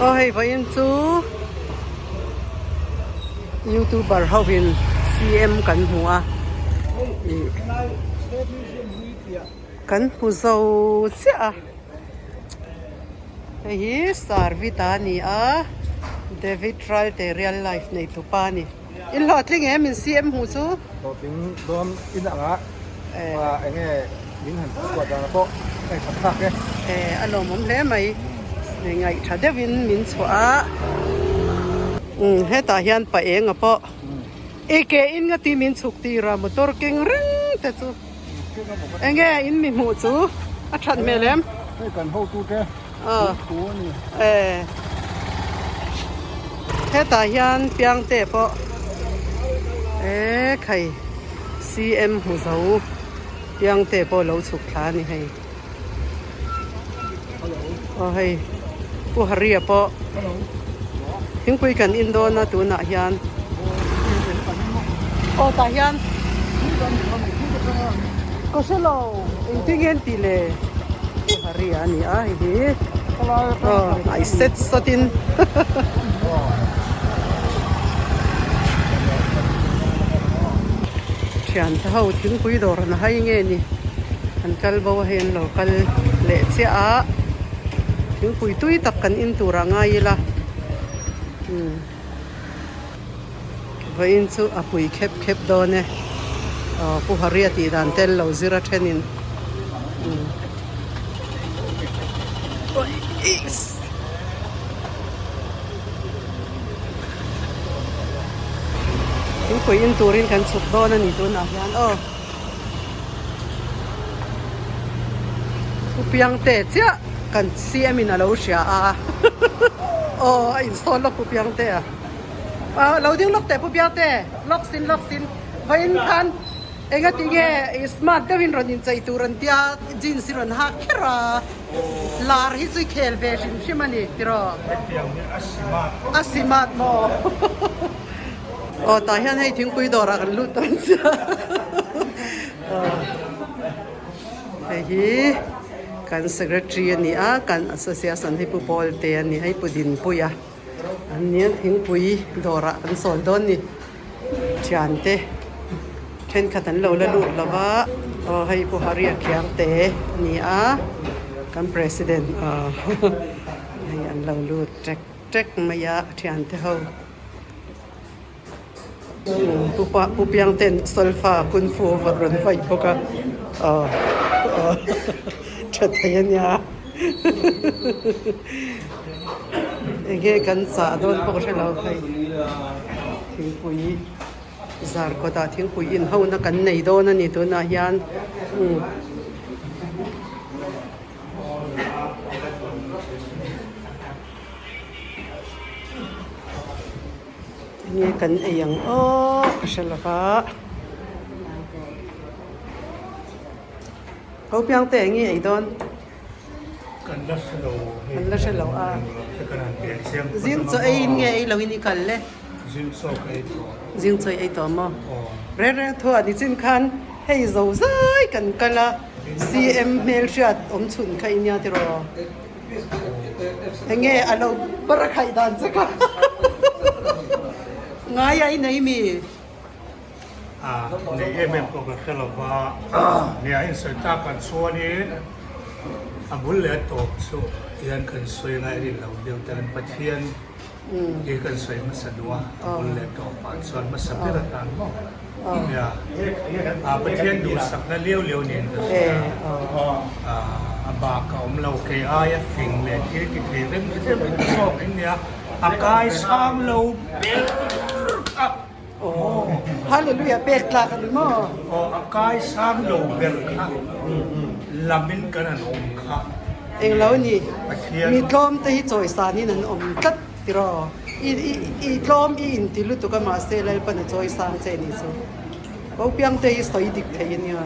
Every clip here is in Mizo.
Aw hei vawiin chu youtuber ho in CM kan hmu a ih kan hmu zo chiah a hei hi Sarvita a ni a David Ralte real life nei tupa a ni. In hlawhtling em in CM hmuh chu? Hlawhtling dawn in ang a, eng nge min han chhuah dan pawh a inthat thlak e. E, a lawmawm hle mai. Ngaih tha deuhin min chhuah a. Umm hetah hian pa enga pawh i ke in nga ti min chhuk tir a motor keng reng te chu. Eng nge in mi hmuh chu a that hmel em? Hei kan hotute. E hetah hian piangte pawh e khai CM hmu zo piangte pawh lo chhuk thla a ni hei aw hei Pu Haria pawh thingpui kan in dawn a tunah hian aw tah hian ka hre lo engtin nge an tih le. Hari a ni a hei hi aw hnai set sawt in thian te ho thingpui dawr an hai nge ni an kal bo a hei an lo kal leh chiah a thingpui tui tak kan in tur ah ngai ila umm. Vawiin chu a pui khep khep dawn e. Aw Pu Haria tih dan tel lo zir a thenin umm Thingpui in turin kan chhuk dawn a ni tunah hian aw. Pu Piangte chiah kan CM in a lo hria a aw a install lawk Pu Piangte a. Aw lo ding lawk teh Pu Biate, lawk sin lawk sin vawiin khan enga ti nge i smart deuhin rawn inchei tur an tia jeans hi rawn hak kher a, lar hi chu i khel ve hrim hrim a ni tiraw? Hetiang hi a smart. A smart maw? Aw tah hian hei thingpui dawrah kan lut dawn sia aw hei hi kan secretary a ni a kan association hi Pu Pawlte a ni hei Pu Dinpuia. An nia thingpui dawrah kan sawn dawn ni. Thiante thenkhat an lo la lut lo va, aw hei Pu Haria Khiangte a ni a, kan president aw hei an lo lut ṭek ṭek mai a thiante ho. Pu pa Pu Piangten solfa kungfu a rawn vaih bawk a aw aw tha thei a nia enge kan chah dawn pawh ka hre lo hei thingpui zar kawtah thingpui in ho na kan nei dawn a ni tunah hian umm. Enge kan ei ang aw ka hre lo va. Ko piang te enge ei dawn? Kan la hre lo. Kan la hre lo a. Zing chaw ei in nge ei lo in i kal le? Zing chaw ka ei tawh. Zing chaw i ei tawh maw? Reng reng thu ah nichin khan hei zo zai kan kal a CM hmelhriat awm chhun kha i nia tiraw? Enge a lo bar a khaih dan che kha ngai a i nei mi? A nei em em pawh ka hre lo va, nia insawi tak ah chuanin a bul leh a tawp chu hian kan sawi ngai rin lo deuh te an Pathian hi kan sawi hmasa duh a, a bul leh tawp ah chuan hmasa ber atan maw nia a Pathian duhsakna liau liau niin ka hria a, a bak a awm lo kei aia fing leh thil ti thei rem rem in zawk in nia a kai sang lo ber kha. Aw Hallelujah pek tlak a ni maw? Aw a kai sang lo ber kha lamin kan an awm kha. Englo ni mi tlawm te hi chawisan in an awm tlat tiraw i i tlawm i inti lutuk a mahse Lalpan a chawisang che ni chu ko piang te hi sawi dik thei a nia.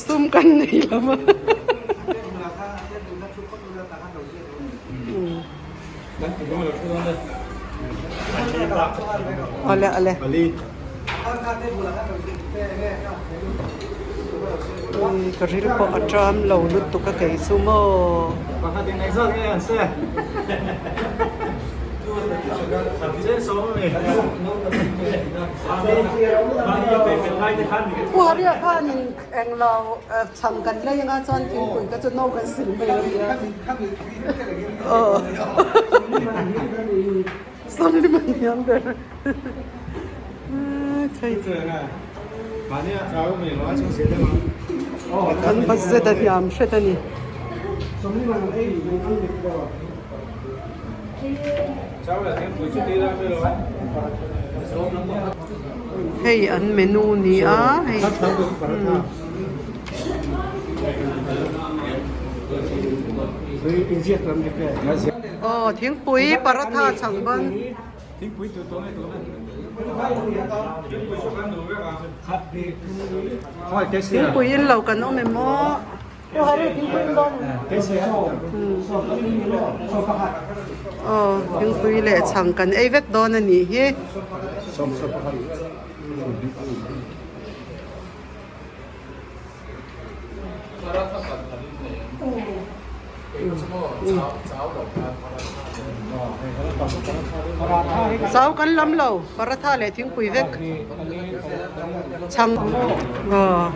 Sum kan nei lo va. Awle awle. Ka ril pawh a ṭam lo lutuk a kei chu maw. Pu Haria khanin englo chhang kan lei anga chuan thingpui kha chu no kan sil mai a nia. Aw Sawmlim a hniam ber. Kan budget a hniam hret a ni. Hei an menu ni a hei. Aw thingpui paratha chhang ban. Thingpui in lo kan awm em aw. Aw thingpui leh chhang kan ei vek dawn a nih hi. Chau kan lam lo paratha leh thingpui vek chhang aw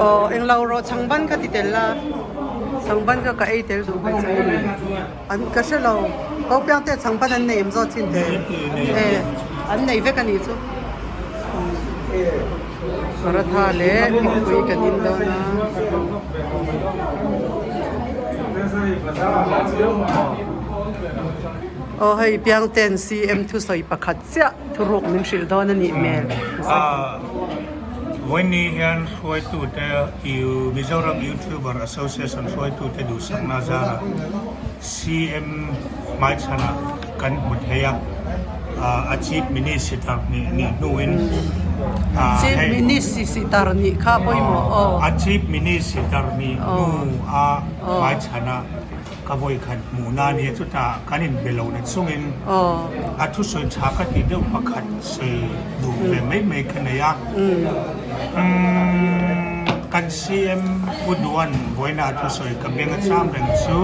aw englo rawh chhang ban kha ti tel la chhang ban kha ka ei tel duh mai chu an ka hre lo ko piang te chhang ban an nei em zawt chin te e an nei vek a nih chu. Paratha leh thingpui kan in dawn a. Aw hei Piangten CM thusawi pakhat chiah thuruk min hrilh dawn a nih hmel. Vawiini hian hruaitute Mizoram Youtuber Association hruaitute duhsakna zarah CM hmaichhanah kan hmu thei a. A Chief Minister nih nih hnuin Chief Minister nih kha pawimawh aw. A Chief Minister nih hnu a hmaichhana ka vawikhat hmuhna a nia chutah kan inbe lo na chungin a thusawi tha ka tih deuh pakhat sawi duh ve mai mai ka nei a. Kan CM Pu Duan vawiina a thusawi ka beng a cham reng chu.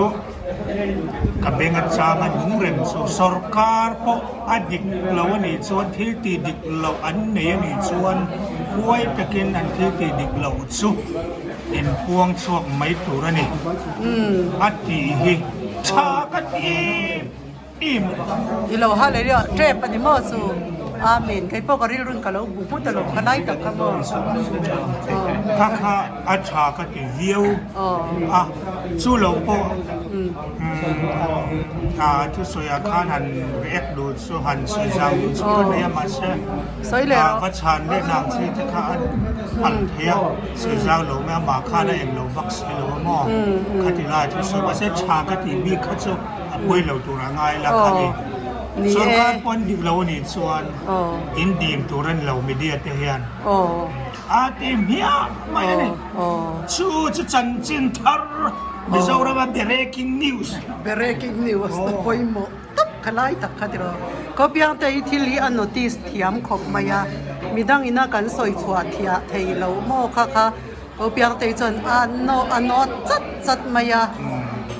Ka beng a chang a nung reng chu sorkar pawh a dik lo a nih chuan thil tih dik loh an nei a nih chuan huai takin an thil tih dik loh chu inpuang chhuak mai tur a ni a tih hi tha ka ti em em a ni. I lo ha leh riau tep a ni maw chu? Amen. Kei pawh ka rilrun ka lo bu nghut alawm ka lai tak kha maw? Kha kha a tha ka ti viau a, chu lo pawh a thusawiah khan han react duh chu han sawi zau duh chu ka nei a mahse va chhan leh nang chi te kha a palh thei a, sawi zau lo mai a mah khan a eng lo vak si lo a maw khati lai thusawi mahse tha ka tih bik kha chu a pawi lo tur a ngai la kha ni. Sorkar pawn dik lo a nih chuan in dim tur a ni lo media te hian. A ti hmiah mai a ni. Chu chu chanchin thar Mizorama breaking news. Breaking news te pawimawh tak kha lai tak kha tiraw. Kawpiang te hi thil hi a notice thiam khawp mai a, midang ina kan sawi chhuah thiah thei lo maw kha kha Kawpiang te hi chuan a a nawt chat chat mai a,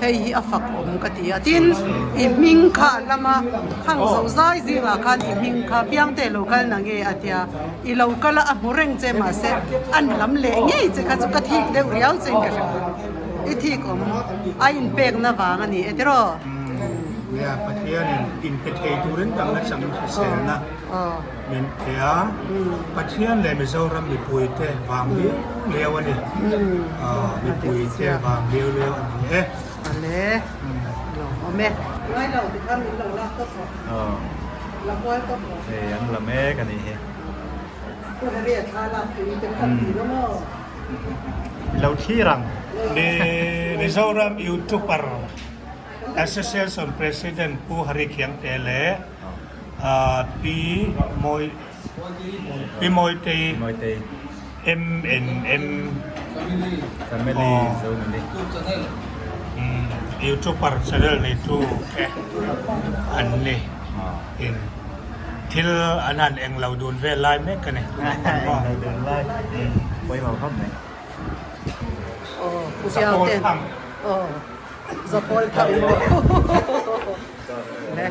hei hi a fak awm ka ti a. Tin, i hming kha a lam a, khang zo zai zingah khan i hming kha Piangte lo kal na nge a tia. I lo kal a, a hmu reng che mahse an lam leh ngei che kha chu ka thik deuh riau che in ka hria. I thik awm a inpekna vang a ni e tiraw? Nia, Pathianin inpe thei turin dangna chang hriselna min pe a, Pathian leh Mizoram mipuite vang liau liau a ni. Mipuite vang liau liau a ni e. Ale, lo awm e. Ngai lo tikhan min lo lak tawp rawh. La kual tawp rawh. Hei an la mek a nih hi. Pu Harry a thla lak tui te kha ti lo maw? Lo thlir ang. Ni Mizoram YouTuber Association President Pu Harry Khiangte leh Pi Mawi Pi Mawitei MNM Family Zonuni YouTuber channel neitu te an ni in. Thil an han eng lo dun vel lai mek a ni. Eng lo dun lai. Pawimawh khawp mai. Aw, Pu Piau ten. Aw, Zapawl thang maw. Le.